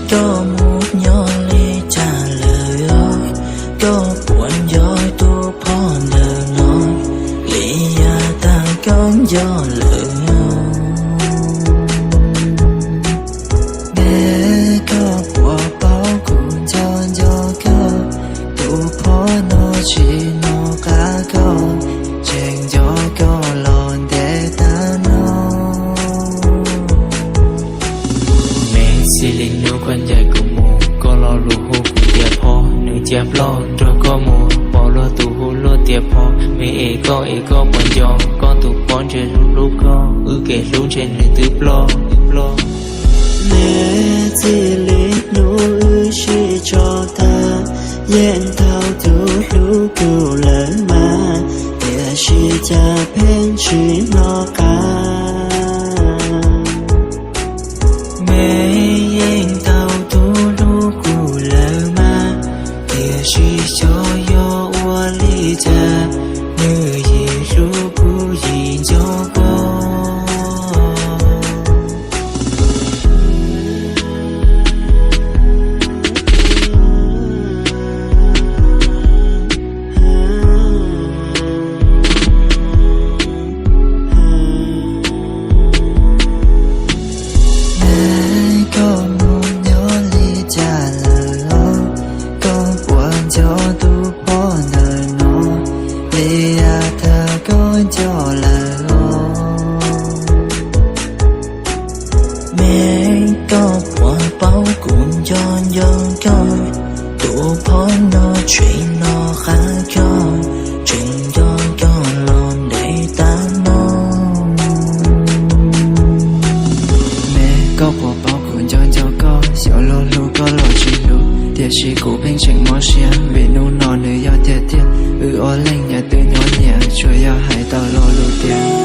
Koj mus nyob li cas lawm os? Koj puas nco tus phauj ntawm no li yav tag koj nco lawm os? Neb koj puas paub kuv nco nco koj, tus phauj no tsis nco qab koj, tseem nco koj los ntev tag no. Me xis li hnub koj ncaim kuv mus, koj lo lus hu kuv tias phauj, nws cia ploj nrog koj mus, pom luag tus hu luag tias phauj. Me es koj es koj puas nco koj tus phauj ntshe hlub hlub koj, wb kev hlub ntshe nws twb ploj twb ploj. Me xis li hnub wb sib tso tag, yeej tau tus hlub kuv lawm mas, tiam sis cas pheej tsis hnov qab. Me yeej tau tus hlub kuv lawm mas, tiam sis xyov yog ua li cas, nws yim hlub kuv yim nco koj. Neb koj mus nyob li cas lawm os? Koj puas nco tus phauj ntawm no li yav tag koj nco lawm os? Me koj puas paub kuv nco nco koj, tus phauj no tseem nco qab koj, tseem nco koj los ntev tag no. Me koj puas paub kuv nco nco koj, xyov luag hlub koj los tsis hlub, tiam sis kuv pheej tseem mob siab vim hnub no nws yog tiag tiag. Wb ob leeg nyias twb nyob nyias, tsuas yog hais tau lo lus tias